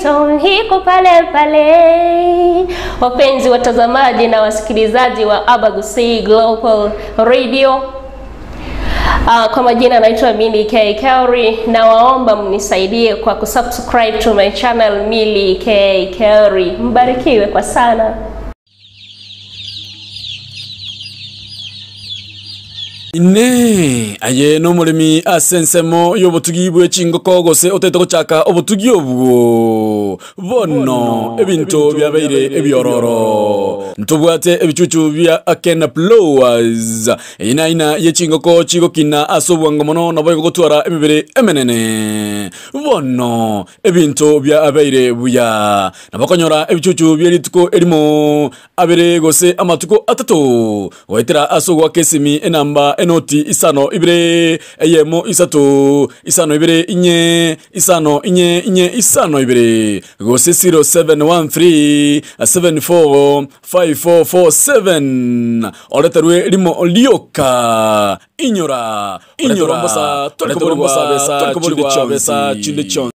mito iko pale pale. Wapenzi watazamaji na wasikilizaji wa Abagusii Global Radio, kwa majina naitwa Milly K Kauri, na waomba mnisaidie kwa kusubscribe to my channel Milly K Kauri. Mbarikiwe kwa sana. Ine aye no mulimi asensemo yobutugi bwe chingoko gose otete gochaka obutugi obwo bono ebinto byabeire ebyororo ntobwate ebichuchu bya Akena Blowers ina ina ye chingoko chigokina asobwango mono nabo gotwara emibere emenene bono ebinto byabeire buya nabakonyora ebichuchu byerituko erimo abere gose amatuko atatu goetera asogwa kesimi enamba enoti isano ibere eyemo isato isano ibere inye isano inye inye isano ibere gose 0713 74 5447 oleterwe limo lioka inyora inyora mbosa toliko besa chinde chon.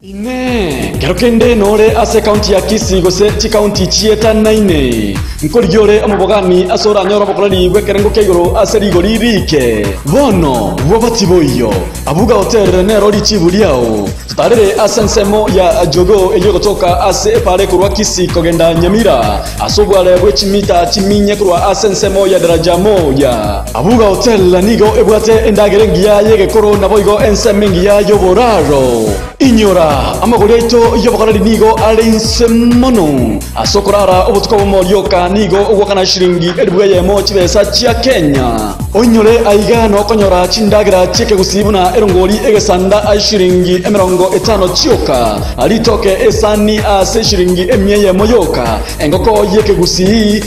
Ine kerokende nore ase county ya Kisii gose chi county chieta 9 nkorijore amabogani asora nyoro bokorani gwekerengo keigoro ase rigori rike bono bwabati boyo abuga hotel nero richibuliao tutarere ase nsemo ya jogo eyo gotoka ase epare kurwa Kisii kogenda Nyamira asobwale bwechimita chiminye kurwa ase nsemo ya daraja moja. Abuga hotel nigo ebwate endagere ngiya yegekoro naboigo enseme ngiya yoboraro inyora amagoreto yobakorari nigo arinse mono asokorara obutuko bomorioka nigo ogwakana shiringi elibweyemo chibesa chia Kenya onyore aiga no konyora chindagira chike gusibuna erongori egesanda ashiringi emirongo etano chioka alitoke esani ase shiringi emyeyemo yoka engoko yeke gusi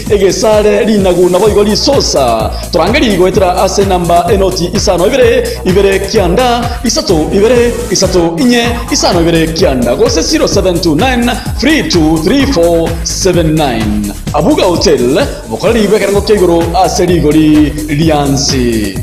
egesare linagu naboigo lisosa turangeri goetera ase namba enoti isano ibere ibere kianda isato ibere isato inye isano ibere kianda gose 0729 323479. Abuga Hotel bokorari gwekerengo keigoro ase rigori riansi.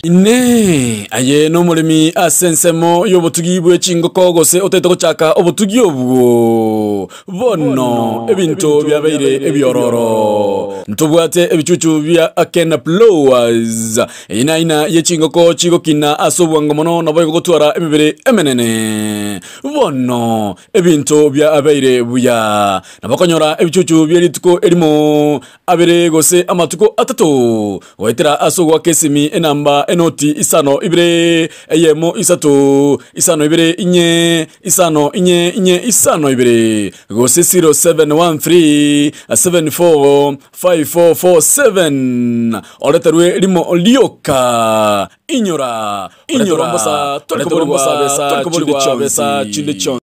Ine aye no mulimi asensemo yobutugi bwe chingoko gose otete gochaka obutugi obwo bono ebinto byabeire ebyororo ntobwate ebichuchu bya Akena Blowers ina ina ye chingoko chigokina asobwango mono nabo gotwara emibere emenene bono ebinto byabeire buya nabakonyora ebichuchu byerituko erimo abere gose amatuko atatu goetera asogwa kesimi enamba enoti isano ibere eyemo isato isano ibere inye isano inye inye isano ibere gose 0713 74 5447 oleterwe limo lioka inyora inyora mbosa toliko besa chinde chon.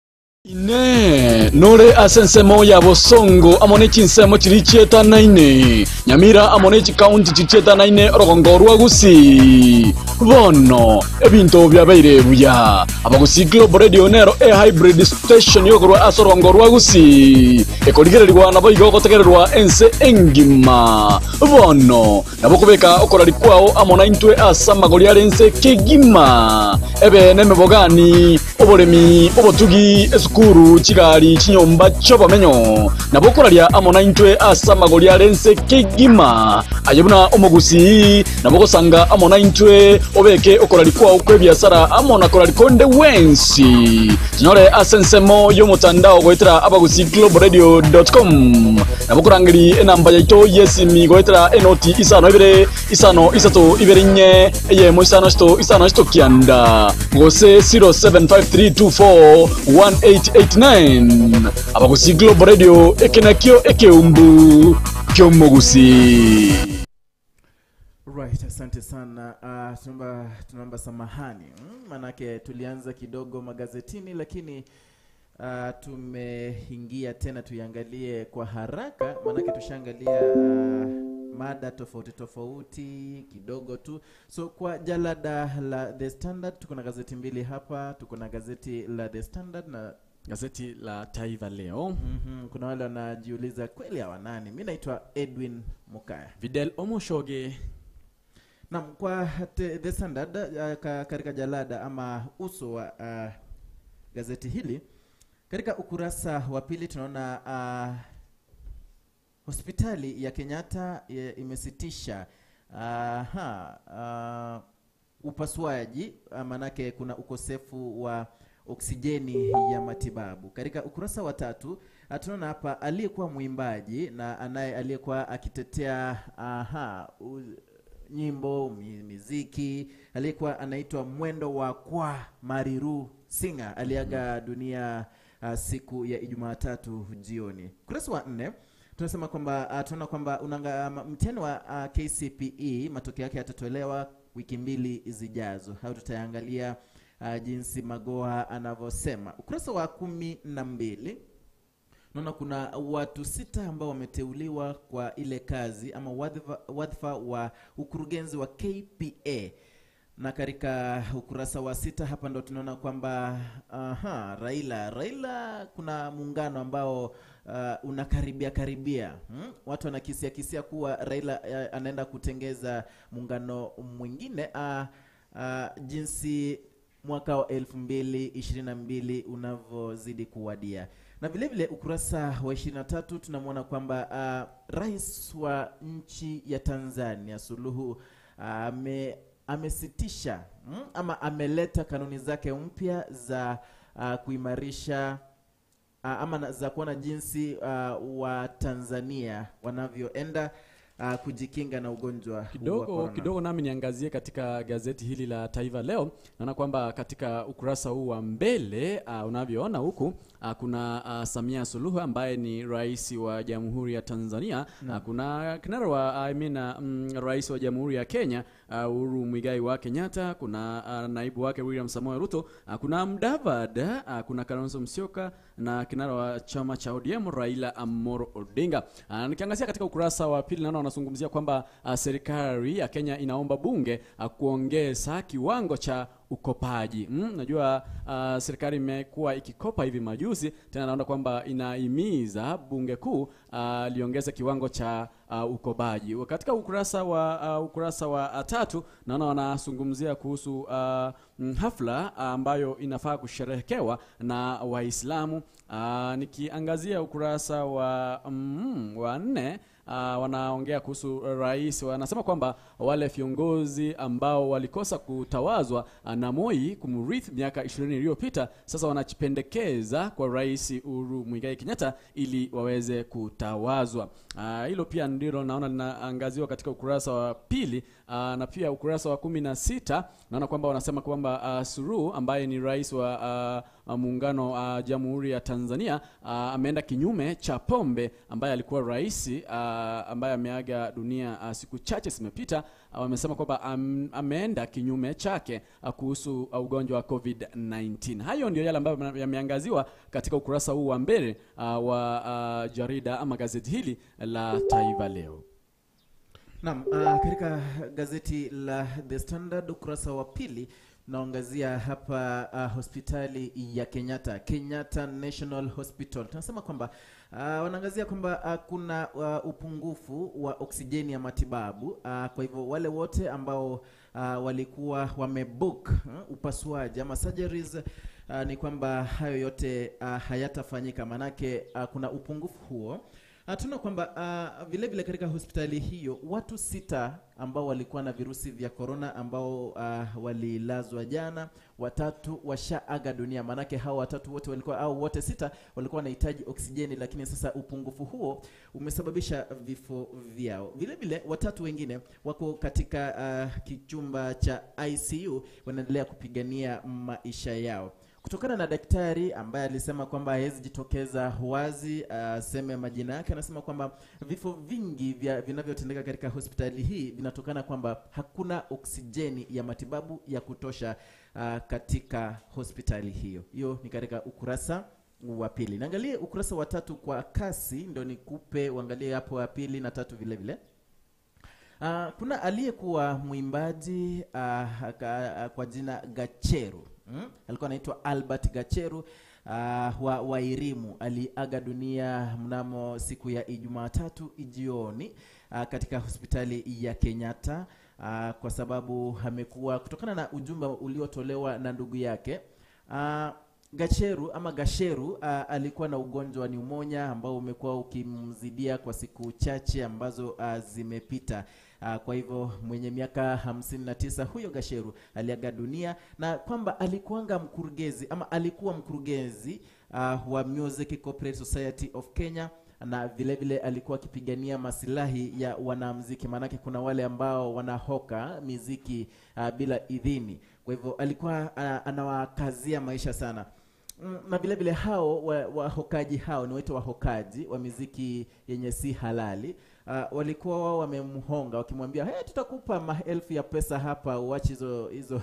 Ine nore asensemo ya Bosongo amone chinsemo chiri chieta 9 Nyamira amone chi county chieta 9 orogongo rwa Gusii bono ebinto byabeire buya Abagusii Global Radio nero e hybrid station yokorwa ase orogongo rwa Gusii ekorigererwa nabo igo gotegererwa ense engima bono nabo kubeka okorari kwao amona intwe ase amagori are ense kegima ebe nemebogani oboremi obotugi esukuru chigari chinyomba chobamenyo nabo koraria amona intwe ase amagori are ense kegima ayebuna omogusi nabo gosanga amona intwe obeke okorari kwao kwebiasara amona korari konde wensi tinyore ase ensemo y'omotandao goetera abagusiiglobalradio.com nabo korangeri enamba yaito yesimi goetera enoti isano ibere isano isato ibere inye eyemo isano isito isano isito kianda gose 0753241889 Abagusii Global Radio ekenakio ekeumbu kyomogusi. Right, asante sana. Tunaomba samahani. Manake tulianza kidogo magazetini lakini tumeingia tena tuiangalie kwa haraka manake tushaangalia mada tofauti tofauti kidogo tu. So kwa jalada la The Standard tuko na gazeti mbili hapa, tuko na gazeti la The Standard na gazeti la Taifa Leo. Kuna wale wanajiuliza kweli hawa nani? Mimi naitwa Edwin Mukaya. Videl Omoshoge. Naam, kwa The Standard katika jalada ama uso wa gazeti hili katika ukurasa wa pili tunaona hospitali ya Kenyatta imesitisha upasuaji, manake kuna ukosefu wa oksijeni ya matibabu. Katika ukurasa wa 3 tunaona hapa aliyekuwa mwimbaji na aliyekuwa akitetea nyimbo miziki, aliyekuwa anaitwa Mwendo wa Kwa Mariru Singer aliaga dunia siku ya Ijumaa 3 jioni. Ukurasa wa 4 tunasema kwamba tunaona kwamba mtihani wa KCPE matokeo yake yatatolewa wiki 2 zijazo. Hayo tutaangalia jinsi Magoha anavyosema. Ukurasa wa 12 naona kuna watu 6 ambao wameteuliwa kwa ile kazi ama wadhifa wa ukurugenzi wa KPA. Na katika ukurasa wa 6 hapa ndo tunaona kwamba Raila kuna muungano ambao unakaribia karibia. Watu wanakisia kisia kuwa Raila anaenda kutengeza muungano mwingine jinsi mwaka wa 2022 unavozidi kuwadia. Na vile vile ukurasa wa 23 tunamuona kwamba rais wa nchi ya Tanzania Suluhu amesitisha ama ameleta kanuni zake mpya za kuimarisha ama za kuona jinsi wa Tanzania wanavyoenda kujikinga na ugonjwa wa corona. Kidogo nami niangazie katika gazeti hili la Taifa Leo. Naona kwamba katika ukurasa huu wa mbele unavyoona huku kuna Samia Suluhu ambaye ni rais wa Jamhuri ya Tanzania. Kuna kinara wa rais wa Jamhuri ya Kenya Uhuru Muigai wa Kenyatta, kuna naibu wake William Samoei Ruto, kuna Mudavadi, kuna Kalonzo Musyoka na kinara wa chama cha ODM Raila Amolo Odinga. Nikiangazia katika ukurasa wa pili naona wanazungumzia kwamba serikali ya Kenya inaomba bunge kuongeza kiwango cha ukopaji. Najua serikali imekuwa ikikopa hivi majuzi, tena naona kwamba inahimiza bunge kuu liongeze kiwango cha ukopaji. Katika ukurasa wa 3 naona wanazungumzia kuhusu hafla ambayo inafaa kusherehekewa na Waislamu. Nikiangazia ukurasa wa 4 wanaongea kuhusu rais, wanasema kwamba wale viongozi ambao walikosa kutawazwa na Moi kumrithi miaka 20 iliyopita sasa wanajipendekeza kwa Rais Uhuru Muigai Kenyatta ili waweze kutawazwa. Hilo pia ndilo naona linaangaziwa katika ukurasa wa 2, na pia ukurasa wa 16 naona kwamba wanasema kwamba Suluhu ambaye ni rais wa muungano wa Jamhuri ya Tanzania ameenda kinyume cha Pombe ambaye alikuwa rais ambaye ameaga dunia siku chache zimepita. Wamesema kwamba ameenda kinyume chake kuhusu ugonjwa wa COVID-19. Hayo ndio yale ambayo yameangaziwa katika ukurasa huu wa mbele wa jarida ama gazeti hili la Taifa Leo. Naam, katika gazeti la The Standard ukurasa wa 2 naangazia hapa hospitali ya Kenyatta, Kenyatta National Hospital. Tunasema kwamba wanaangazia kwamba kuna upungufu wa oksijeni ya matibabu. Kwa hivyo wale wote ambao walikuwa wamebook upasuaji ama surgeries, ni kwamba hayo yote hayatafanyika manake kuna upungufu huo. Tuna kwamba vile vile katika hospitali hiyo watu 6 ambao walikuwa na virusi vya corona ambao walilazwa jana, 3 washaaga dunia. Manake hao 3 wote walikuwa au wote 6 walikuwa wanahitaji oksijeni, lakini sasa upungufu huo umesababisha vifo vyao. Vile vile 3 wengine wako katika kichumba cha ICU wanaendelea kupigania maisha yao. Kutokana na daktari ambaye alisema kwamba hawezi jitokeza wazi aseme majina yake, anasema kwamba vifo vingi vinavyotendeka katika hospitali hii vinatokana kwamba hakuna oksijeni ya matibabu ya kutosha katika hospitali hiyo. Hiyo ni katika ukurasa wa 2. Naangalie ukurasa wa 3 kwa kasi ndio nikupe uangalie hapo wa 2 na 3 vile vile. Kuna aliyekuwa mwimbaji kwa jina Gacheru. Alikuwa anaitwa Albert Gacheru wa Wairimu. Aliaga dunia mnamo siku ya Ijumaa 3 jioni katika hospitali ya Kenyatta. kwa sababu amekuwa, kutokana na ujumbe uliotolewa na ndugu yake Gacheru ama Gasheru, alikuwa na ugonjwa wa pneumonia ambao umekuwa ukimzidia kwa siku chache ambazo zimepita. Kwa hivyo mwenye miaka 59 huyo Gasheru aliaga dunia, na kwamba alikuanga mkurugenzi ama alikuwa mkurugenzi wa Music Corporate Society of Kenya, na vile vile alikuwa akipigania masilahi ya wanamuziki, maanake kuna wale ambao wanahoka miziki bila idhini. Kwa hivyo alikuwa anawakazia maisha sana. Na vile vile hao wahokaji hao ni waitwa wahokaji wa miziki yenye si halali, walikuwa wao wamemhonga wakimwambia, hey, tutakupa maelfu ya pesa hapa uache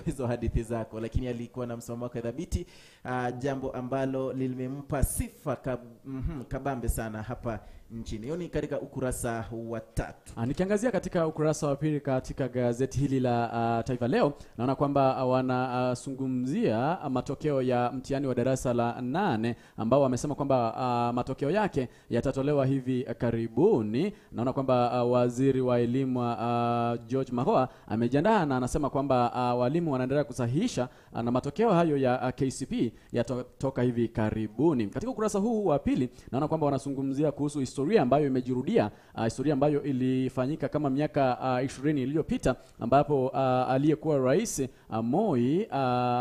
hizo hadithi zako, lakini alikuwa na msimamo wake thabiti, jambo ambalo limempa sifa kabambe sana hapa nchini. Hiyo ni katika ukurasa wa 3. Nikiangazia katika ukurasa wa 2 katika gazeti hili la Taifa Leo, naona kwamba wanazungumzia matokeo ya mtihani wa darasa la 8 ambao wamesema kwamba matokeo yake yatatolewa hivi karibuni. Naona kwamba waziri wa elimu George Magoha amejiandaa na anasema kwamba walimu wanaendelea kusahihisha na matokeo hayo ya KCPE yatatoka hivi karibuni. Katika ukurasa huu wa 2 naona kwamba wanazungumzia kuhusu historia ambayo imejirudia, historia ambayo ilifanyika kama miaka 20 iliyopita, ambapo aliyekuwa rais Moi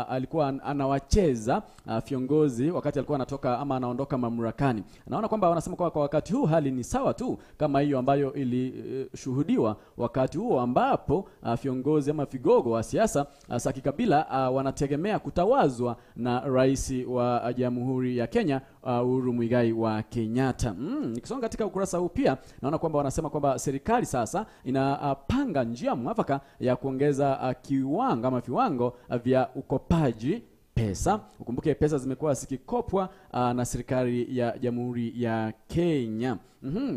alikuwa anawacheza viongozi wakati alikuwa anatoka ama anaondoka mamlakani. Naona kwamba wanasema kwa wakati huu hali ni sawa tu kama hiyo ambayo ilishuhudiwa wakati huo, ambapo viongozi ama vigogo wa siasa za kikabila wanategemea kutawazwa na rais wa Jamhuri ya Kenya Uhuru Muigai wa Kenyatta. Nikisonga katika ukurasa huu pia naona kwamba wanasema kwamba serikali sasa inapanga njia mwafaka ya kuongeza kiwango ama viwango vya ukopaji pesa. Ukumbuke pesa zimekuwa zikikopwa na serikali ya Jamhuri ya Kenya.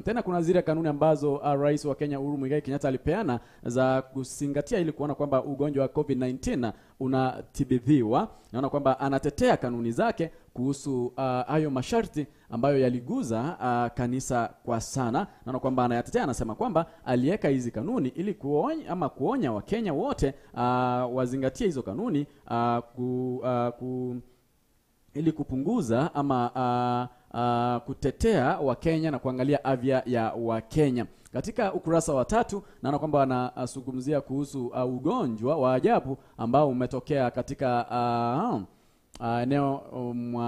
Tena kuna zile kanuni ambazo rais wa Kenya Uhuru Muigai Kenyatta alipeana za kuzingatia ili kuona kwamba ugonjwa wa COVID-19 unatibiwa. Naona kwamba anatetea kanuni zake kuhusu hayo masharti ambayo yaliguza kanisa kwa sana. Naona kwamba anayatetea, anasema kwamba aliweka hizi kanuni ili kuonya ama kuonya Wakenya wote wazingatie hizo kanuni ili kupunguza ama kutetea Wakenya na kuangalia afya ya Wakenya. Katika ukurasa wa 3 naona kwamba wanazungumzia kuhusu ugonjwa wa ajabu ambao umetokea katika eneo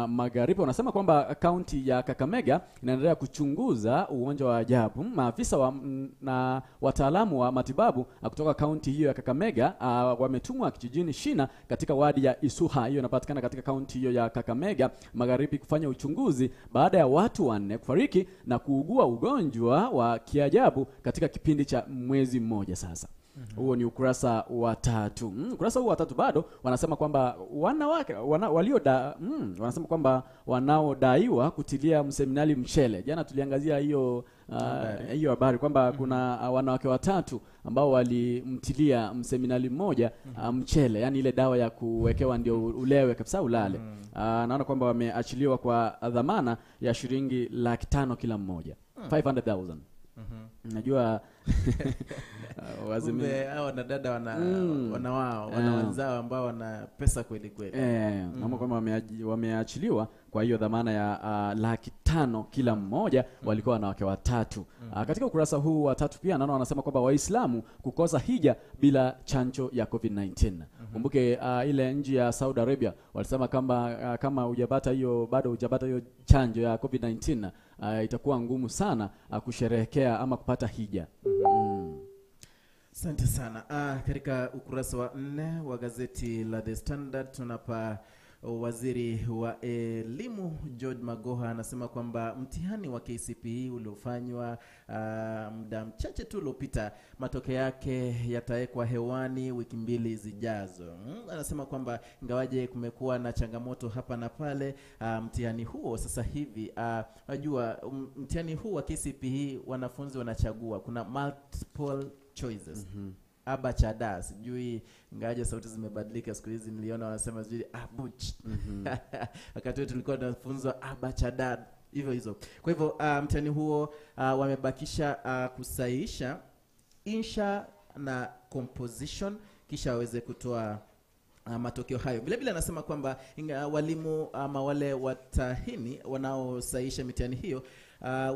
magharibi. Wanasema kwamba kaunti ya Kakamega inaendelea kuchunguza ugonjwa wa ajabu. Maafisa na wataalamu wa matibabu kutoka kaunti hiyo ya Kakamega wametumwa kijijini Shina katika wadi ya Isuha, hiyo inapatikana katika kaunti hiyo ya Kakamega magharibi, kufanya uchunguzi baada ya watu 4 kufariki na kuugua ugonjwa wa kiajabu katika kipindi cha mwezi mmoja sasa. Huo ni ukurasa wa 3. Ukurasa huu wa 3 bado wanasema kwamba wanawake wanasema kwamba wanaodaiwa kutilia mseminali mchele. Jana tuliangazia hiyo hiyo habari kwamba kuna wanawake 3 ambao walimtilia mseminali mmoja mchele, yani ile dawa ya kuwekewa ndio ulewe kabisa ulale. Naona kwamba wameachiliwa kwa dhamana ya shilingi 500,000 kila mmoja. 500,000. Najua wazime hao na dada wana wao wana wenzao ambao wana pesa kweli kweli. Naona kwamba wameachiliwa kwa hiyo dhamana ya 500,000 kila mmoja, walikuwa wanawake 3. Katika ukurasa huu wa 3 pia naona wanasema kwamba Waislamu kukosa hija bila chanjo ya COVID-19. Kumbuke ile nchi ya Saudi Arabia walisema kama kama hujapata hiyo, bado hujapata hiyo chanjo ya COVID-19, itakuwa ngumu sana kusherehekea ama kupata hija. Asante sana. Katika ukurasa wa 4 wa gazeti la The Standard tunapa waziri wa elimu George Magoha anasema kwamba mtihani wa KCPE uliofanywa muda mchache tu uliopita, matokeo yake yatawekwa hewani wiki 2 zijazo. Anasema kwamba ingawaje kumekuwa na changamoto hapa na pale, mtihani huo sasa hivi, unajua mtihani huu wa KCPE wanafunzi wanachagua, kuna multiple choices. Aba chada, sijui ngaje sauti zimebadilika siku hizi, niliona wanasema sijui abuch. Wakati wetu tulikuwa tunafunzwa aba chada hivyo hizo. Kwa hivyo mtihani huo wamebakisha kusahihisha insha na composition, kisha waweze kutoa matokeo hayo. Vile vile anasema kwamba walimu ama wale watahini wanaosaisha mitihani hiyo,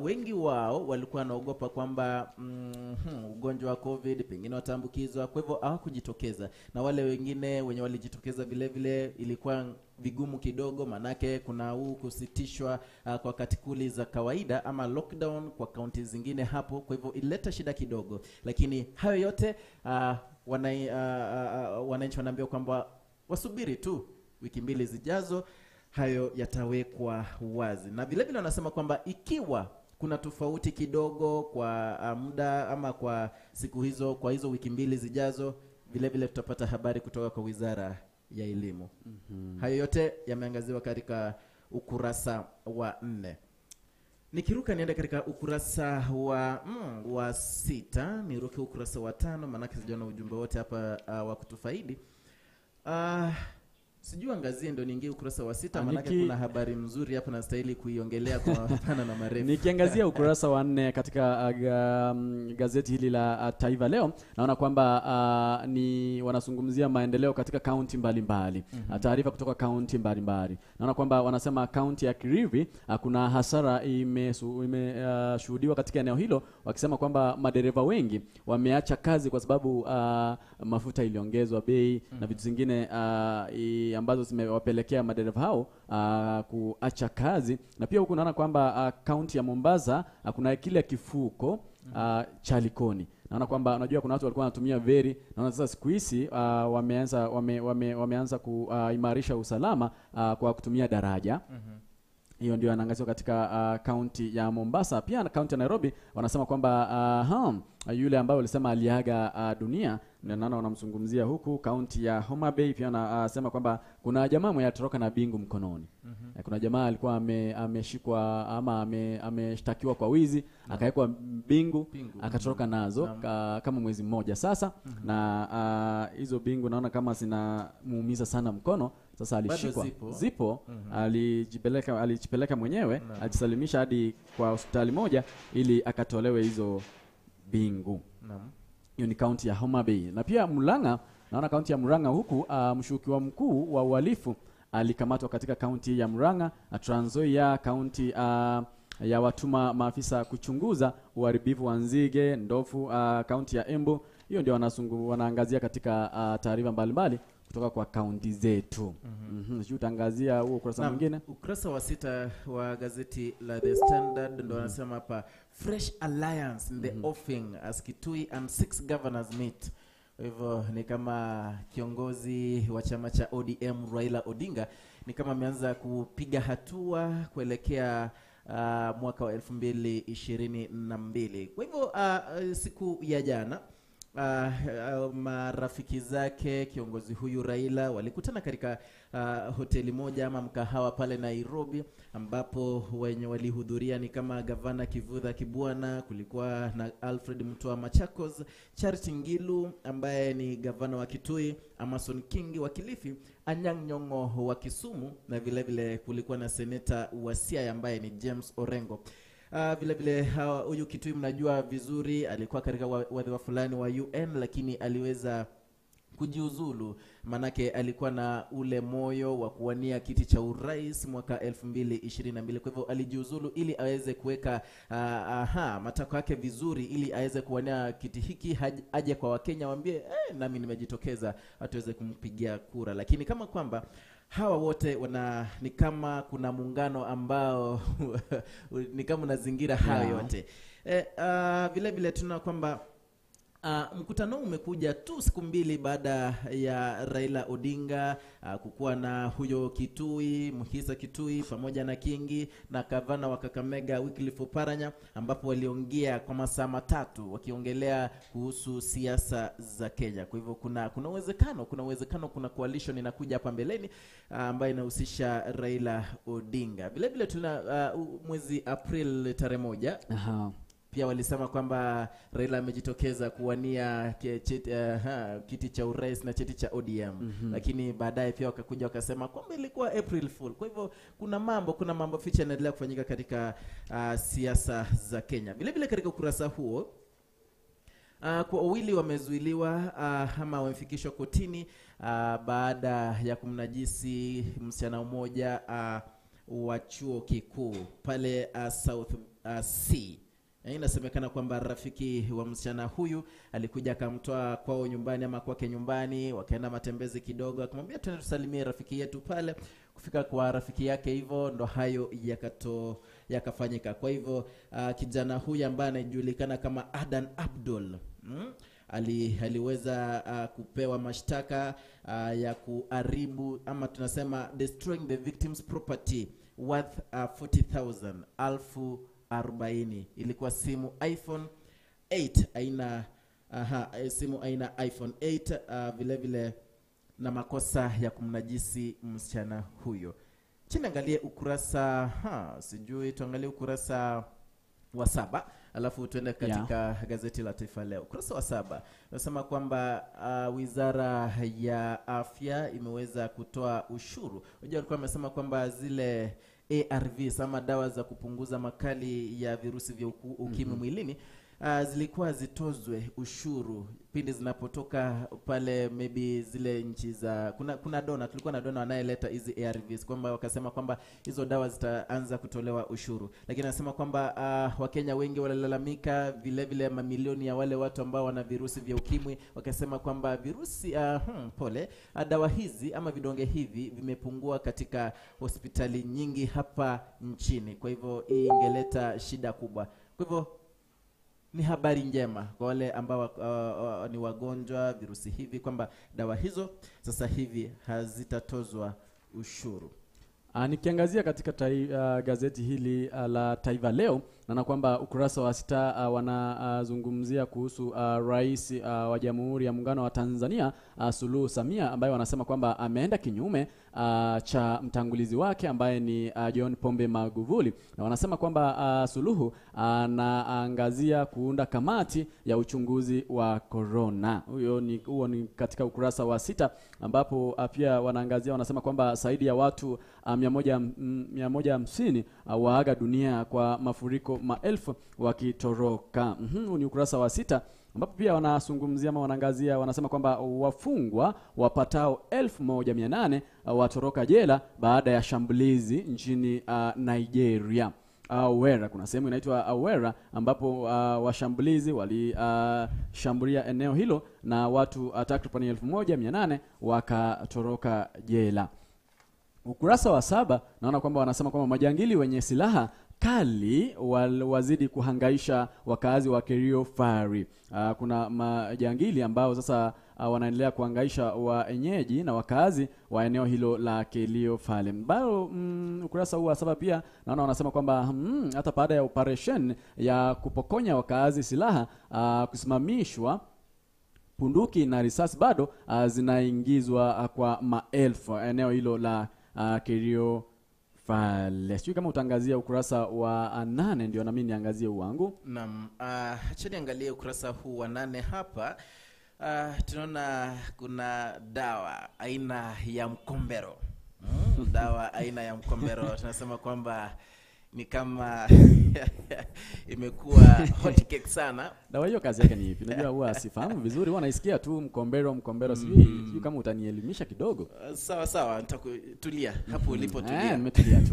wengi wao walikuwa wanaogopa kwamba ugonjwa wa COVID pengine wataambukizwa, kwa hivyo hawakujitokeza. Na wale wengine wenye walijitokeza vile vile ilikuwa vigumu kidogo, manake kuna huu kusitishwa kwa katikuli za kawaida ama lockdown kwa kaunti zingine hapo, kwa hivyo ilileta shida kidogo. Lakini hayo yote wananchi wanaambiwa kwamba wasubiri tu wiki mbili zijazo, hayo yatawekwa wazi. Na vile vile wanasema kwamba ikiwa kuna tofauti kidogo kwa muda ama kwa siku hizo, kwa hizo wiki mbili zijazo, vile vile tutapata habari kutoka kwa Wizara ya Elimu. Hayo yote yameangaziwa katika ukurasa wa 4. Nikiruka niende katika ukurasa wa 6, niruke ukurasa wa 5, maanake sijaona ujumbe wote hapa wa kutufaidi. Sijui angazie ndo niingie ukurasa wa 6, maanake kuna habari mzuri hapa nastahili kuiongelea kwa mapana na marefu. Nikiangazia ukurasa wa 4 katika gazeti hili la Taifa Leo, naona kwamba ni wanazungumzia maendeleo katika kaunti mbalimbali. Taarifa kutoka kaunti mbalimbali. Naona kwamba wanasema kaunti ya Kirivi kuna hasara imeshuhudiwa katika eneo hilo, wakisema kwamba madereva wengi wameacha kazi kwa sababu mafuta iliongezwa bei na vitu zingine ambazo zimewapelekea madereva hao kuacha kazi. Na pia huku naona kwamba kaunti ya Mombasa kuna kile kifuko cha Likoni. Naona kwamba unajua kuna watu walikuwa wanatumia veri, naona sasa siku hizi wameanza kuimarisha usalama kwa kutumia daraja. Hiyo ndio anaangaziwa katika kaunti ya Mombasa. Pia na kaunti ya Nairobi wanasema kwamba yule ambaye walisema aliaga dunia, naona wanamzungumzia huku. Kaunti ya Homa Bay pia wanasema kwamba kuna jamaa mwenye atoroka na bingu mkononi. Kuna jamaa alikuwa ameshikwa ama ameshtakiwa kwa wizi, akawekwa bingu, akatoroka nazo kama mwezi mmoja sasa. Na hizo bingu naona kama zinamuumiza sana mkono. Sasa alishikwa zipo, alijipeleka mwenyewe, alijisalimisha hadi kwa hospitali moja ili akatolewe hizo bingu. Hiyo ni kaunti ya Homa Bay. Na pia Murang'a, naona kaunti ya Murang'a huku mshukiwa mkuu wa uhalifu alikamatwa katika kaunti ya Murang'a. Trans Nzoia kaunti ya watuma maafisa kuchunguza uharibifu wa nzige ndofu kaunti ya Embu. Hiyo ndio wanaangazia katika taarifa mbalimbali kutoka kwa kaunti zetu. Sijui utaangazia huo ukurasa mwingine. Ukurasa wa 6 wa gazeti la The Standard ndio wanasema hapa fresh alliance in the offing as Kitui and 6 governors meet. Kwa hivyo ni kama kiongozi wa chama cha ODM Raila Odinga ni kama ameanza kupiga hatua kuelekea mwaka wa 2022. Kwa hivyo siku ya jana marafiki zake kiongozi huyu Raila walikutana katika hoteli moja ama mkahawa pale Nairobi, ambapo wenye walihudhuria ni kama gavana Kivutha Kibwana, kulikuwa na Alfred Mutua Machakos, Charity Ngilu ambaye ni gavana wa Kitui, Amason Kingi wa Kilifi, Anyang' Nyong'o wa Kisumu, na vile vile kulikuwa na seneta wa Siaya ambaye ni James Orengo. Vile vile huyu Kitui mnajua vizuri alikuwa katika wadhifa fulani wa UN, lakini aliweza kujiuzulu manake alikuwa na ule moyo wa kuwania kiti cha urais mwaka 2022. Kwa hivyo alijiuzulu ili aweze kuweka matakwa yake vizuri ili aweze kuwania kiti hiki, aje kwa Wakenya waambie nami nimejitokeza, atuweze kumpigia kura. Lakini kama kwamba hawa wote ni kama kuna muungano ambao ni kama unazingira hayo yote. Vile vile tuna kwamba mkutano umekuja tu siku mbili baada ya Raila Odinga kukuwa na huyo Kitui, Muhisa Kitui pamoja na Kingi na gavana wa Kakamega Wycliffe Oparanya, ambapo waliongea kwa masaa matatu wakiongelea kuhusu siasa za Kenya. Kwa hivyo kuna uwezekano kuna coalition inakuja hapa mbeleni ambayo inahusisha Raila Odinga. Vile vile tuna mwezi April tarehe 1. Pia walisema kwamba Raila amejitokeza kuwania kiti cha urais na cheti cha ODM. Lakini baadaye pia wakakuja wakasema kwamba ilikuwa April Fool. Kwa hivyo kuna mambo ficha yanaendelea kufanyika katika siasa za Kenya. Vile vile katika ukurasa huo Kwa wawili wamezuiliwa ama wamefikishwa kotini baada ya kumnajisi msichana mmoja wa chuo kikuu pale South C. Inasemekana kwamba rafiki wa msichana huyu alikuja akamtoa kwao nyumbani ama kwake nyumbani, wakaenda matembezi kidogo, akamwambia twende tusalimie rafiki yetu pale. Kufika kwa rafiki yake hivyo ndo hayo yakafanyika. Kwa hivyo kijana huyu ambaye anajulikana kama Adan Abdul aliweza kupewa mashtaka ya kuharibu ama tunasema destroying the victim's property worth 40,000, 40,000. Ilikuwa simu iPhone 8 aina simu aina iPhone 8, vile vile na makosa ya kumnajisi msichana huyo. Chini angalie ukurasa, sijui tuangalie ukurasa wa 7 alafu tuende katika gazeti la Taifa Leo. Ukurasa wa 7 unasema kwamba Wizara ya Afya imeweza kutoa ushuru. Unajua walikuwa wamesema kwamba zile ARVs ama dawa za kupunguza makali ya virusi vya ukimwi mwilini zilikuwa zitozwe ushuru pindi zinapotoka pale maybe zile nchi za kuna dona, tulikuwa na dona anayeleta hizi ARVs, kwamba wakasema kwamba hizo dawa zitaanza kutolewa ushuru. Lakini anasema kwamba Wakenya wengi walilalamika, vile vile mamilioni ya wale watu ambao wana virusi vya ukimwi wakasema kwamba virusi dawa hizi ama vidonge hivi vimepungua katika hospitali nyingi hapa nchini. Kwa hivyo hii ingeleta shida kubwa. Kwa hivyo ni habari njema kwa wale ambao ni wagonjwa virusi hivi kwamba dawa hizo sasa hivi hazitatozwa ushuru. Nikiangazia katika gazeti hili la Taifa Leo, naona kwamba ukurasa wa 6 wanazungumzia kuhusu Rais wa Jamhuri ya Muungano wa Tanzania Suluhu Samia, ambaye wanasema kwamba ameenda kinyume cha mtangulizi wake ambaye ni John Pombe Magufuli, na wanasema kwamba Suluhu anaangazia kuunda kamati ya uchunguzi wa corona. Huo ni katika ukurasa wa 6 ambapo pia wanaangazia, wanasema kwamba zaidi ya watu 150 waaga dunia kwa mafuriko maelfu wakitoroka. Ni ukurasa wa 6 ambapo pia wanazungumzia ama wanaangazia, wanasema kwamba wafungwa wapatao 1800 watoroka jela baada ya shambulizi nchini Nigeria. Awera, kuna sehemu inaitwa Awera ambapo washambulizi walishambulia eneo hilo na watu takriban 1800 wakatoroka jela. Ukurasa wa 7 naona kwamba wanasema kwamba majangili wenye silaha kali wazidi kuhangaisha wakazi wa Kerio Fari. Kuna majangili ambao sasa wanaendelea kuhangaisha wenyeji na wakazi wa eneo hilo la Kerio Fari. Bado ukurasa huu wa 7 pia naona wanasema kwamba hata baada ya operation ya kupokonya wakazi silaha kusimamishwa, bunduki na risasi bado zinaingizwa kwa maelfu eneo hilo la Kerio Fale. Sijui kama utangazia ukurasa wa 8 ndio na mimi niangazie wangu. Naam, acha niangalie ukurasa huu wa 8 hapa. Tunaona kuna dawa aina ya mkombero. Dawa aina ya mkombero tunasema kwamba ni kama imekuwa hot cake sana. Dawa hiyo kazi yake ni ipi? Najua huwa sifahamu vizuri, huwa naisikia tu mkombero, sijui kama utanielimisha kidogo. Sawa sawa, nitakutulia hapo ulipotulia. Nimetulia tu.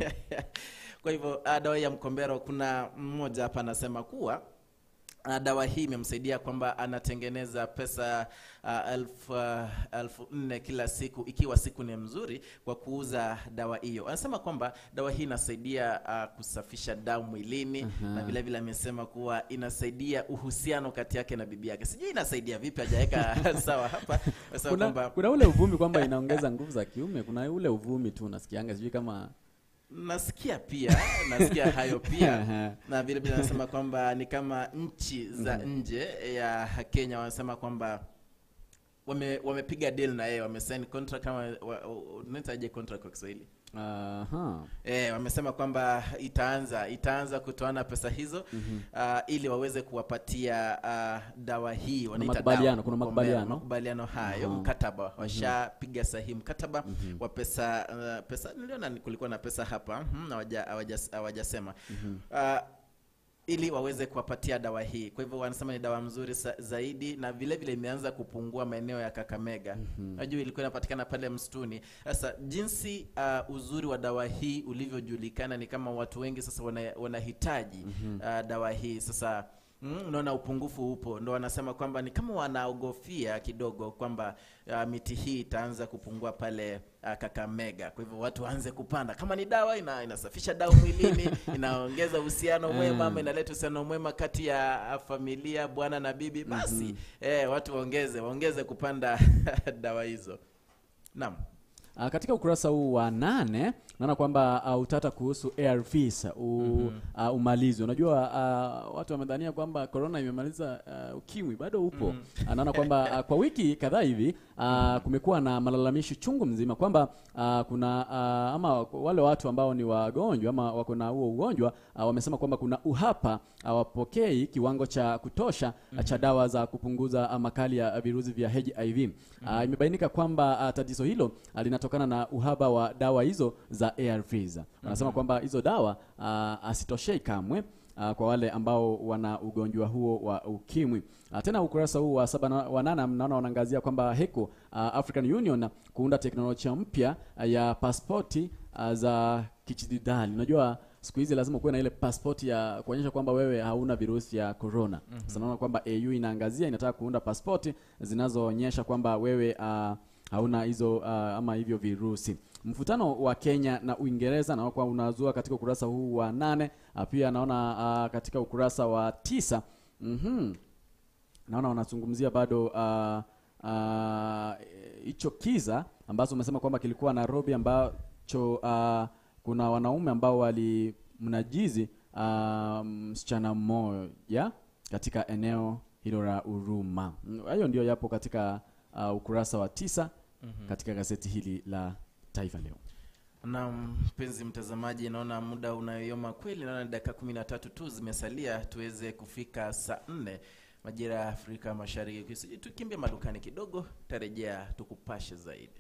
Kwa hivyo dawa ya mkombero, kuna mmoja hapa anasema kuwa dawa hii imemsaidia kwamba anatengeneza pesa 4,000 kila siku ikiwa siku ni mzuri kwa kuuza dawa hiyo. Anasema kwamba dawa hii inasaidia kusafisha damu mwilini, na vile vile amesema kuwa inasaidia uhusiano kati yake na bibi yake. Sijui inasaidia vipi, hajaweka sawa hapa. Kuna, kuna ule uvumi kwamba inaongeza nguvu za kiume, kuna ule uvumi tu unasikianga, sijui kama nasikia pia, nasikia hayo pia. Na vile vile anasema kwamba ni kama nchi za nje ya Kenya wanasema kwamba wamepiga deal na yeye, wamesign contract kama unaitaje contract kwa Kiswahili? Wamesema kwamba itaanza kutoana pesa hizo ili waweze kuwapatia dawa hii, wanaita dawa. Kuna makubaliano hayo, mkataba washapiga sahihi mkataba wa pesa. Pesa niliona kulikuwa na pesa hapa, hawajasema. ili waweze kuwapatia dawa hii. Kwa hivyo wanasema ni dawa mzuri zaidi, na vile vile imeanza kupungua maeneo ya Kakamega. Najua ilikuwa inapatikana pale msituni. Sasa jinsi uzuri wa dawa hii ulivyojulikana, ni kama watu wengi sasa wanahitaji dawa hii. Sasa unaona upungufu upo, ndo wanasema kwamba ni kama wanaogofia kidogo kwamba miti hii itaanza kupungua pale Kakamega. Kwa hivyo watu waanze kupanda. Kama ni dawa inasafisha damu mwilini, inaongeza uhusiano mwema, ama inaleta uhusiano mwema kati ya familia, bwana na bibi, basi watu waongeze kupanda dawa hizo. Naam. Katika ukurasa huu wa 8 naona kwamba utata kuhusu ARVs umalizi. Unajua watu wamedhania kwamba corona imemaliza ukimwi, bado upo. Naona kwamba kwa wiki kadhaa hivi kumekuwa na malalamishi chungu mzima kwamba kuna ama wale watu ambao ni wagonjwa ama wako na huo ugonjwa wamesema kwamba kuna uhapa, hawapokei kiwango cha kutosha cha dawa za kupunguza makali ya virusi vya HIV. Imebainika kwamba tatizo hilo linatokana na uhaba wa dawa hizo za ARVs. Wanasema kwamba hizo dawa asitoshei kamwe kwa wale ambao wana ugonjwa huo wa ukimwi. Tena ukurasa huu wa 7 wa 8 mnaona wanaangazia kwamba HECO African Union kuunda teknolojia mpya ya pasipoti za kidijitali. Unajua siku hizi lazima kuwe na ile pasipoti ya kuonyesha kwamba wewe hauna virusi ya corona. Sasa naona kwamba AU inaangazia, inataka kuunda pasipoti zinazoonyesha kwamba wewe hauna hizo ama hivyo virusi. Mvutano wa Kenya na Uingereza na kwa unazua katika ukurasa huu wa 8. Pia naona katika ukurasa wa 9 naona wanazungumzia bado hicho kiza ambacho umesema kwamba kilikuwa Nairobi, ambacho kuna wanaume ambao walimnajizi msichana mmoja katika eneo hilo la Huruma. Hayo ndio yapo katika ukurasa wa 9 katika gazeti hili la Taifa Leo. Na mpenzi mtazamaji, naona muda unayoyoma kweli, naona dakika 13 tu zimesalia tuweze kufika saa 4 majira ya Afrika Mashariki. Tukimbie madukani kidogo, tarejea tukupashe zaidi.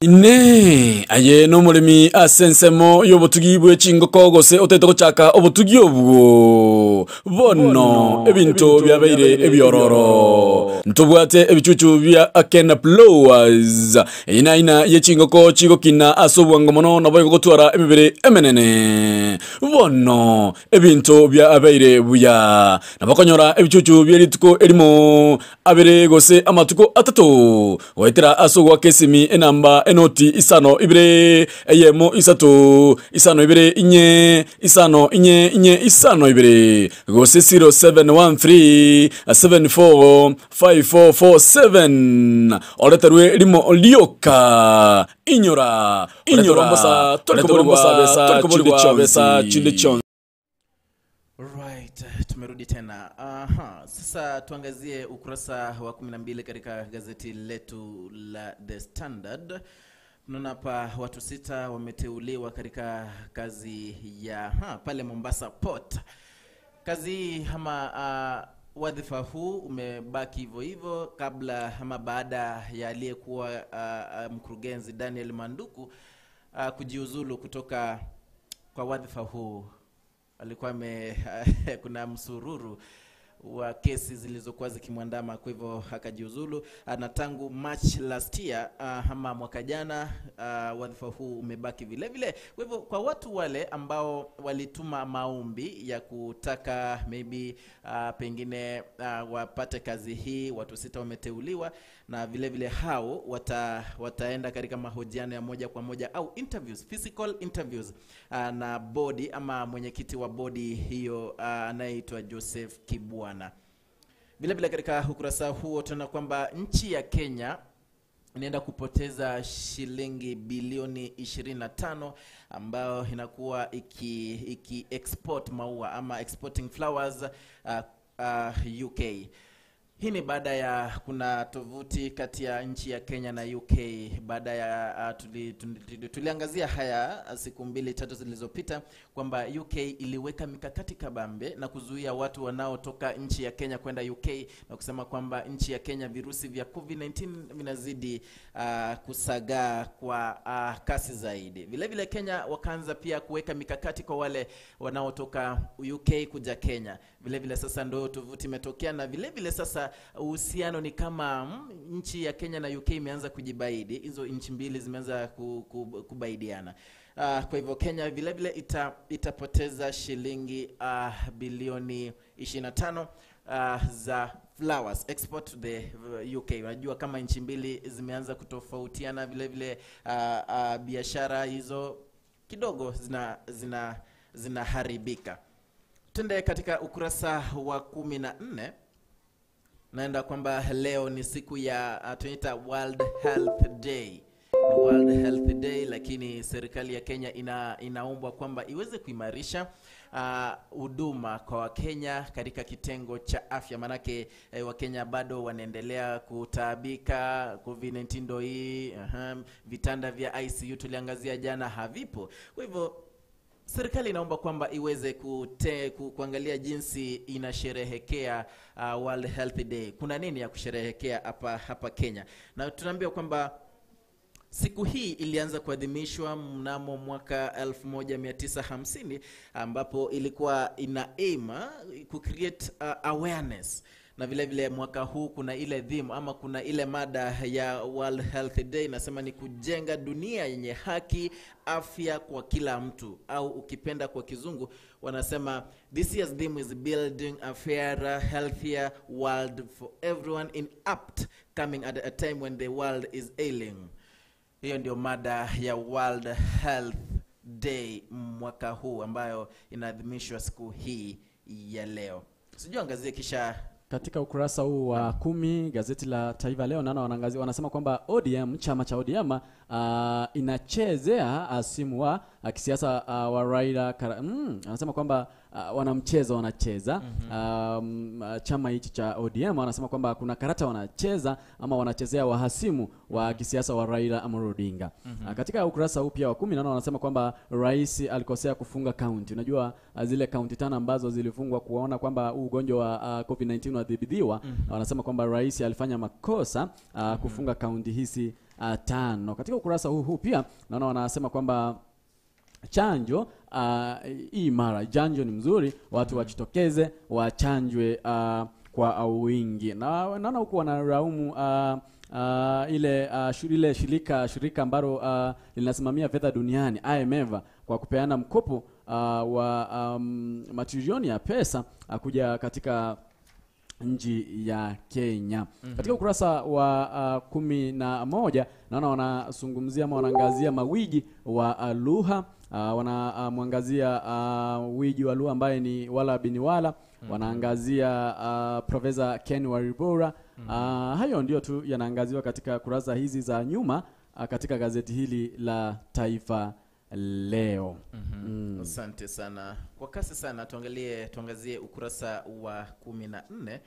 Ine aye no mulimi asensemo yobutugi bwe chingoko gose otete gochaka obutugi obwo bono ebinto byabeire ebyororo ntobwate ebichuchu bya Akena Blowers ina ina ye chingoko chigokina asobwango mono nabo gotwara emibere emenene bono ebinto byabeire buya nabakonyora ebichuchu byerituko erimo abere gose amatuko atatu goetera asogwa kesimi enamba enoti isano ibere eyemo isato isano ibere inye isano inye inye isano ibere gose 0713 74 5447 oleterwe limo lioka inyora inyora mbosa toliko besa chinde chon. Right, tumerudi tena. Sasa tuangazie ukurasa wa 12 katika gazeti letu la The Standard. Tunaona hapa watu 6 wameteuliwa katika kazi ya pale Mombasa Port. Kazi ama wadhifa huu umebaki hivyo hivyo kabla ama baada ya aliyekuwa mkurugenzi Daniel Manduku kujiuzulu kutoka kwa wadhifa huu. Alikuwa kuna msururu wa kesi zilizokuwa zikimwandama, kwa hivyo akajiuzulu. Na tangu March last year ama mwaka jana wadhifa huu umebaki vile vile. Kwa hivyo kwa watu wale ambao walituma maombi ya kutaka maybe pengine wapate kazi hii, watu 6 wameteuliwa, na vile vile hao wataenda katika mahojiano ya moja kwa moja au interviews, physical interviews na bodi ama mwenyekiti wa bodi hiyo anayeitwa Joseph Kibwana. Vile vile katika ukurasa huo tunaona kwamba nchi ya Kenya inaenda kupoteza shilingi bilioni 25 ambayo inakuwa iki export maua ama exporting flowers UK. Hii ni baada ya kuna tovuti kati ya nchi ya Kenya na UK baada ya tuliangazia haya siku mbili tatu zilizopita kwamba UK iliweka mikakati kabambe na kuzuia watu wanaotoka nchi ya Kenya kwenda UK na kusema kwamba nchi ya Kenya virusi vya COVID-19 vinazidi kusagaa kwa kasi zaidi. Vile vile Kenya wakaanza pia kuweka mikakati kwa wale wanaotoka UK kuja Kenya. Vile vile sasa ndio tovuti imetokea, na vile vile sasa uhusiano ni kama nchi ya Kenya na UK imeanza kujibaidi. Hizo nchi mbili zimeanza kubaidiana. Kwa hivyo Kenya vile vile itapoteza shilingi bilioni 25 za flowers export to the UK. Unajua kama nchi mbili zimeanza kutofautiana, vile vile biashara hizo kidogo zinaharibika. Twende katika ukurasa wa 14. Naenda kwamba leo ni siku ya tunaita World Health Day. World Health Day, lakini serikali ya Kenya inaombwa kwamba iweze kuimarisha huduma kwa Wakenya katika kitengo cha afya. Manake Wakenya bado wanaendelea kutaabika, COVID-19 ndo hii, vitanda vya ICU tuliangazia jana havipo. Kwa hivyo serikali inaomba kwamba iweze kuangalia jinsi inasherehekea World Health Day. Kuna nini ya kusherehekea hapa Kenya? Na tunaambiwa kwamba siku hii ilianza kuadhimishwa mnamo mwaka 1950 ambapo ilikuwa ina aim ku create awareness. Na vile vile mwaka huu kuna ile theme ama kuna ile mada ya World Health Day nasema ni kujenga dunia yenye haki, afya kwa kila mtu, au ukipenda kwa kizungu wanasema this year's theme is building a fairer, healthier world for everyone in apt coming at a time when the world is ailing. Hiyo ndio mada ya World Health Day mwaka huu ambayo inaadhimishwa siku hii ya leo. Sijui angazie kisha katika ukurasa huu wa 10 gazeti la Taifa Leo naona wanaangazia, wanasema kwamba ODM, chama cha ODM inachezea asimu wa kisiasa wa Raila. Anasema kwamba wanamcheza wanacheza chama hichi cha ODM. Wanasema kwamba kuna karata wanacheza ama wanachezea wahasimu wa kisiasa wa Raila Amolo Odinga. Katika ukurasa huu pia wa 10 naona wanasema kwamba rais alikosea kufunga kaunti. Unajua zile kaunti 5 ambazo zilifungwa kuona kwamba ugonjwa wa COVID-19 unadhibitiwa. Wanasema kwamba rais alifanya makosa kufunga kaunti hizi 5. Katika ukurasa huu pia naona wanasema kwamba chanjo imara, chanjo ni mzuri, watu wajitokeze wachanjwe kwa wingi. Na naona huku wanalaumu ile shirika ambalo linasimamia fedha duniani IMF kwa kupeana mkopo wa matrilioni ya pesa kuja katika nchi ya Kenya. Katika ukurasa wa 11 naona wanazungumzia ama wanaangazia mawiji wa lugha. Wanamwangazia wiji wa lugha ambaye ni Wala Biniwala. Wanaangazia Professor Ken Waribora. Hayo ndio tu yanaangaziwa katika kurasa hizi za nyuma katika gazeti hili la Taifa Leo. Asante sana. Kwa kasi sana tuangazie ukurasa wa 14.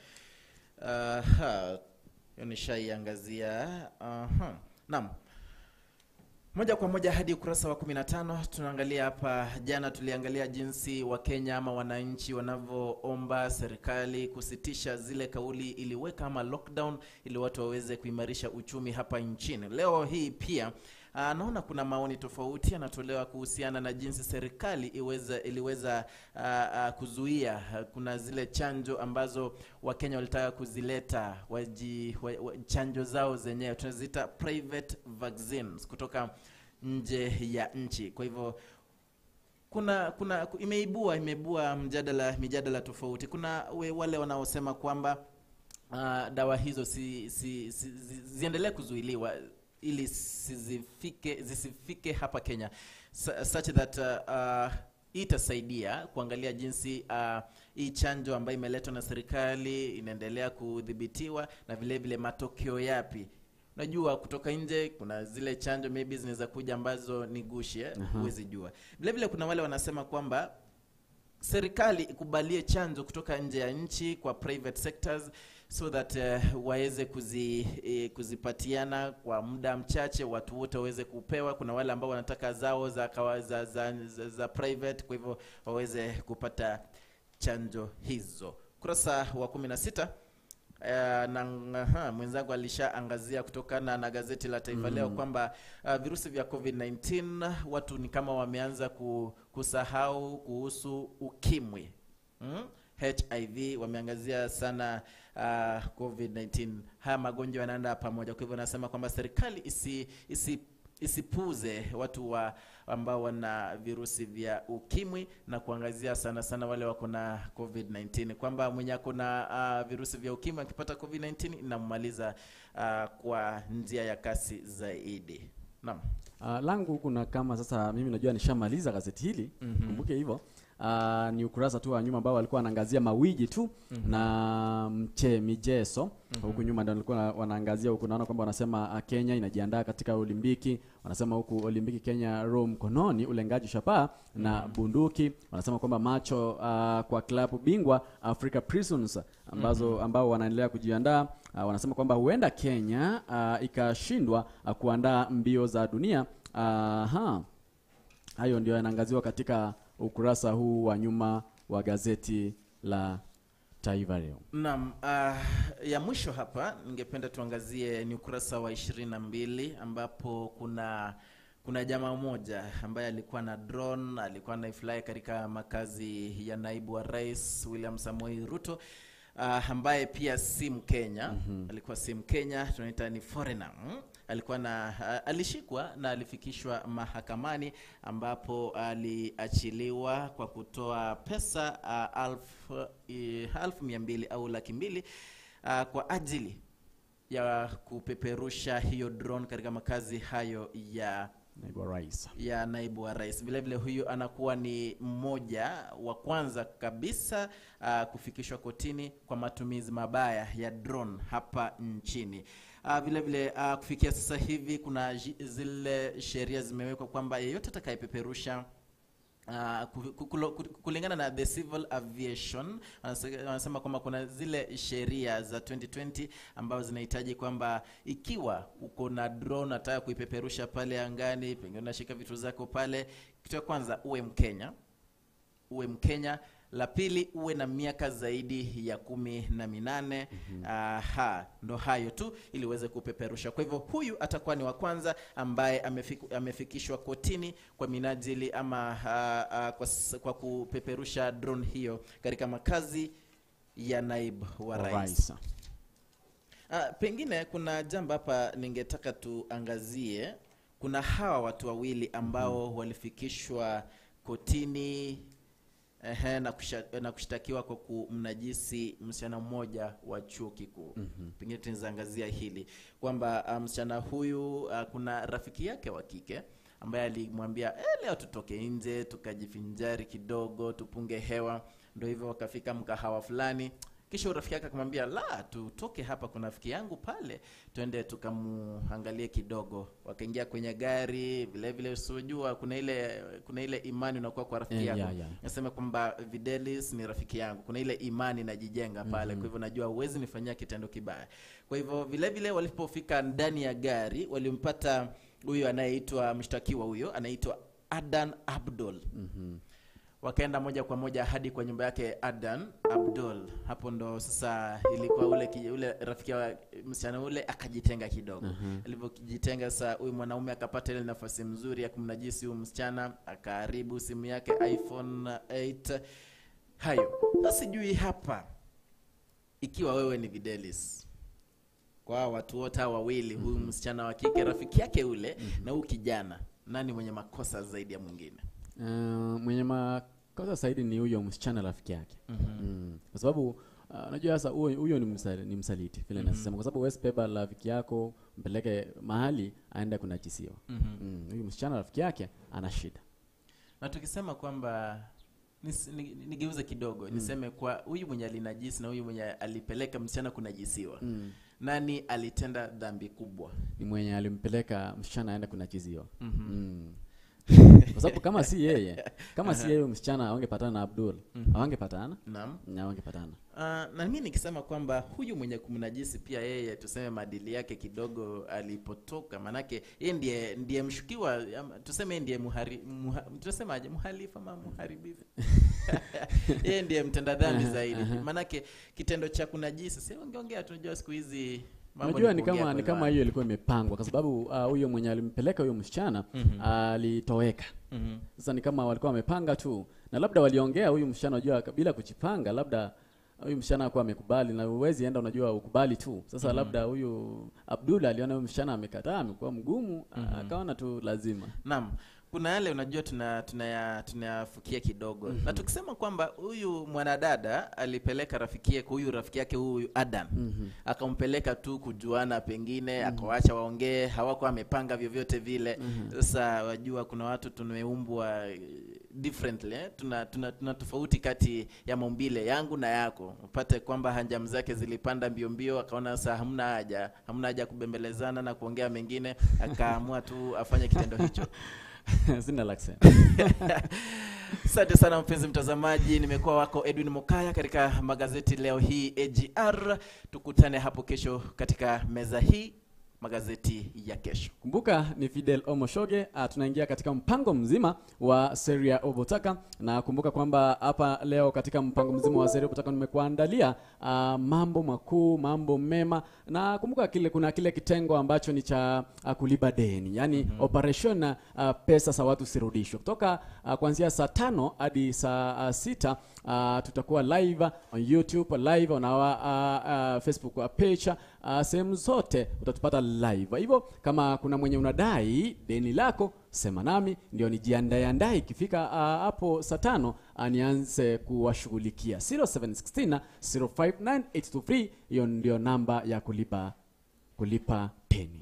Nishaiangazia. Naam. Moja kwa moja hadi ukurasa wa 15 tunaangalia hapa. Jana tuliangalia jinsi Wakenya ama wananchi wanavyoomba serikali kusitisha zile kauli iliweka ama lockdown ili watu waweze kuimarisha uchumi hapa nchini. Leo hii pia naona kuna maoni tofauti yanatolewa kuhusiana na jinsi serikali iliweza kuzuia. Kuna zile chanjo ambazo Wakenya walitaka kuzileta, chanjo zao zenyewe tunaziita private vaccines kutoka nje ya nchi. Kwa hivyo kuna imeibua mijadala tofauti. Kuna wale wanaosema kwamba dawa hizo ziendelee kuzuiliwa ili zisifike hapa Kenya, such that itasaidia kuangalia jinsi hii chanjo ambayo imeletwa na serikali inaendelea kudhibitiwa na vile vile matokeo yapi. Unajua kutoka nje kuna zile chanjo maybe zinaweza kuja ambazo ni gushi, huwezi jua. Vile vile kuna wale wanasema kwamba serikali ikubalie chanjo kutoka nje ya nchi kwa private sectors so that waweze kuzipatiana kwa muda mchache, watu wote waweze kupewa. Kuna wale ambao wanataka zao za private, kwa hivyo waweze kupata chanjo hizo. Kurasa wa 16 na mwenzangu alishaangazia kutokana na gazeti la Taifa Leo kwamba virusi vya COVID-19 watu ni kama wameanza kusahau kuhusu ukimwi. HIV wameangazia sana COVID-19. Haya magonjwa yanaenda pamoja. Kwa hivyo nasema kwamba serikali isipuuze watu ambao wana virusi vya ukimwi na kuangazia sana sana wale wako na COVID-19, kwamba mwenye ako na virusi vya ukimwi akipata COVID-19 inamaliza kwa njia ya kasi zaidi. Naam. Langu kuna kama sasa mimi najua nishamaliza gazeti hili, kumbuke hivyo. Ni ukurasa tu wa nyuma ambao walikuwa wanaangazia mawiji tu na mijeso. Huku nyuma ndio walikuwa wanaangazia huku, naona kwamba wanasema Kenya inajiandaa katika Olimpiki. Wanasema huku Olimpiki Kenya roho mkononi, ulengaji shabaha na bunduki. Wanasema kwamba macho kwa klabu bingwa Africa Prisons ambazo ambao wanaendelea kujiandaa. Wanasema kwamba huenda Kenya ikashindwa kuandaa mbio za dunia. Hayo ndio yanaangaziwa katika ukurasa huu wa nyuma wa gazeti la Taifa Leo. Naam, ya mwisho hapa ningependa tuangazie ni ukurasa wa 22 ambapo kuna jamaa mmoja ambaye alikuwa na drone, alikuwa anaifly katika makazi ya naibu wa rais William Samoei Ruto, ambaye pia si Mkenya. Alikuwa si Mkenya, tunaita ni foreigner. Alikuwa na alishikwa na alifikishwa mahakamani ambapo aliachiliwa kwa kutoa pesa 1,200,000 au 200,000 kwa ajili ya kupeperusha hiyo drone katika makazi hayo ya naibu wa rais. Ya naibu wa rais. Vile vile huyu anakuwa ni mmoja wa kwanza kabisa kufikishwa kotini kwa matumizi mabaya ya drone hapa nchini. Vile vile kufikia sasa hivi kuna zile sheria zimewekwa kwamba yeyote atakayepeperusha kulingana na the Civil Aviation, wanasema kwamba kuna zile sheria za 2020 ambazo zinahitaji kwamba ikiwa uko na drone unataka kuipeperusha pale angani, pengine unashika vitu zako pale, kitu ya kwanza uwe Mkenya, la pili uwe na miaka zaidi ya 18. Ndo hayo tu ili uweze kupeperusha. Kwa hivyo huyu atakuwa ni wa kwanza ambaye amefikishwa kotini kwa minajili ama kwa kupeperusha drone hiyo katika makazi ya naibu wa rais. Pengine kuna jambo hapa ningetaka tuangazie. Kuna hawa watu wawili ambao walifikishwa kotini na kushtakiwa kwa kumnajisi msichana mmoja wa chuo kikuu. Pengine tunaangazia hili kwamba msichana huyu kuna rafiki yake wa kike ambaye alimwambia leo tutoke nje tukajifinjari kidogo, tupunge hewa. Ndio hivyo wakafika mkahawa fulani, kisha rafiki yake akamwambia la, tutoke hapa, kuna rafiki yangu pale, twende tukamuangalie kidogo. Wakaingia kwenye gari, vile vile usijua kuna ile imani unakuwa kwa rafiki yako. Nasema kwamba Videlis ni rafiki yangu, kuna ile imani inajijenga pale, kwa hivyo najua huwezi nifanyia kitendo kibaya. Kwa hivyo vile vile walipofika ndani ya gari walimpata huyo anayeitwa mshtakiwa, huyo anaitwa Adan Abdul. Wakaenda moja kwa moja hadi kwa nyumba yake Adan Abdul. Hapo ndo sasa ilikuwa ule rafiki wa msichana ule akajitenga kidogo. Alipojitenga sasa huyu mwanaume akapata ile nafasi mzuri ya kumnajisi huyu msichana, akaharibu simu yake iPhone 8. Hayo. Sasa sijui hapa ikiwa wewe ni Videlis, kwa watu wote wawili, huyu msichana wa kike rafiki yake ule na huyu kijana, nani mwenye makosa zaidi ya mwingine? Mwenye makosa zaidi ni huyo msichana rafiki yake. Kwa sababu unajua sasa huyo ni msaliti vile nasema, kwa sababu huwezi beba rafiki yako mpeleke mahali aende kunajisiwa. Huyu msichana rafiki yake ana shida. Na tukisema kwamba nigeuze kidogo, niseme kwa huyu mwenye alinajisi na huyu mwenye alipeleka msichana kunajisiwa, nani alitenda dhambi kubwa? Ni mwenye alimpeleka msichana aende kunajisiwa. Kwa sababu kama si yeye, msichana hawangepatana na Abdul. Hawangepatana? Naam. Hawangepatana. Na mimi nikisema kwamba huyu mwenye kumnajisi pia yeye tuseme maadili yake kidogo alipotoka, manake yeye ndiye mshukiwa, tuseme ndiye tusemaje, mhalifu ama mharibifu. Yeye ndiye mtenda dhambi zaidi. Manake kitendo cha kunajisi, si wangeongea, tunajua siku hizi mambo. Unajua ni kama hiyo ilikuwa imepangwa kwa sababu huyo mwenye alimpeleka huyo msichana alitoweka. Sasa ni kama walikuwa wamepanga tu, na labda waliongea huyu msichana, unajua bila kujipanga, labda huyu msichana alikuwa amekubali, na huwezi enda unajua ukubali tu. Sasa labda huyu Abdullah aliona huyu msichana amekataa, amekuwa mgumu, akaona tu lazima. Naam. Kuna yale unajua tunayafukia kidogo. Na tukisema kwamba huyu mwanadada alipeleka rafiki yake huyu Adam. Akampeleka tu kujuana pengine, akawaacha waongee, hawakuwa amepanga vyovyote vile. Sasa wajua kuna watu tumeumbwa differently, tuna tofauti kati ya maumbile yangu na yako. Upate kwamba hanjam zake zilipanda mbio mbio, akaona sasa hamna haja kubembelezana na kuongea mengine, akaamua tu afanye kitendo hicho. Sina la kusema. Asante sana mpenzi mtazamaji, nimekuwa wako Edwin Mokaya katika magazeti leo hii AGR. Tukutane hapo kesho katika meza hii magazeti ya kesho. Kumbuka ni Fidel Omoshoge, tunaingia katika mpango mzima wa Seria Obotaka, na kumbuka kwamba hapa leo katika mpango mzima wa Seria Obotaka nimekuandalia mambo makuu, mambo mema, na kumbuka kile kuna kile kitengo ambacho ni cha kulipa deni, yani operation pesa za watu sirudishwe. Kutoka kuanzia saa 5 hadi saa 6 tutakuwa live on YouTube, live on our Facebook page, sehemu zote utatupata live. Hivyo kama kuna mwenye unadai deni lako, sema nami ndio nijiandae ikifika hapo saa 5 nianze kuwashughulikia. 0716 059823, hiyo ndio namba ya kulipa deni.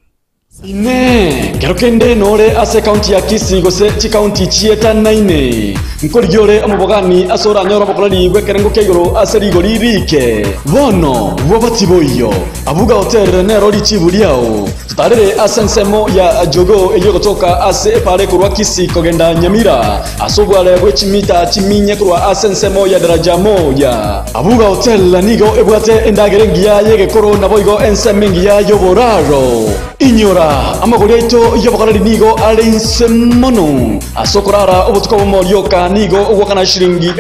Ine kero kende nore ase county ya Kisii gose chi county chieta 9 nkorigore omobogani asora nyoro bokorari gwekerengo keigoro ase rigori rike bono bwabatiboyo abuga hotel nero richibuliao tutarere ase nsemo ya jogo eyo gotoka ase epare kurwa Kisii kogenda Nyamira asobwale gwechimita chiminye kurwa ase nsemo ya daraja moja abuga hotel nigo ebwate endagere ngiya yegekoro naboigo enseme ngiya yoboraro inyora amagori aito yobokorari nigo ari nse mono asokorara obotuko bomorioka nigo ogwakana shilingi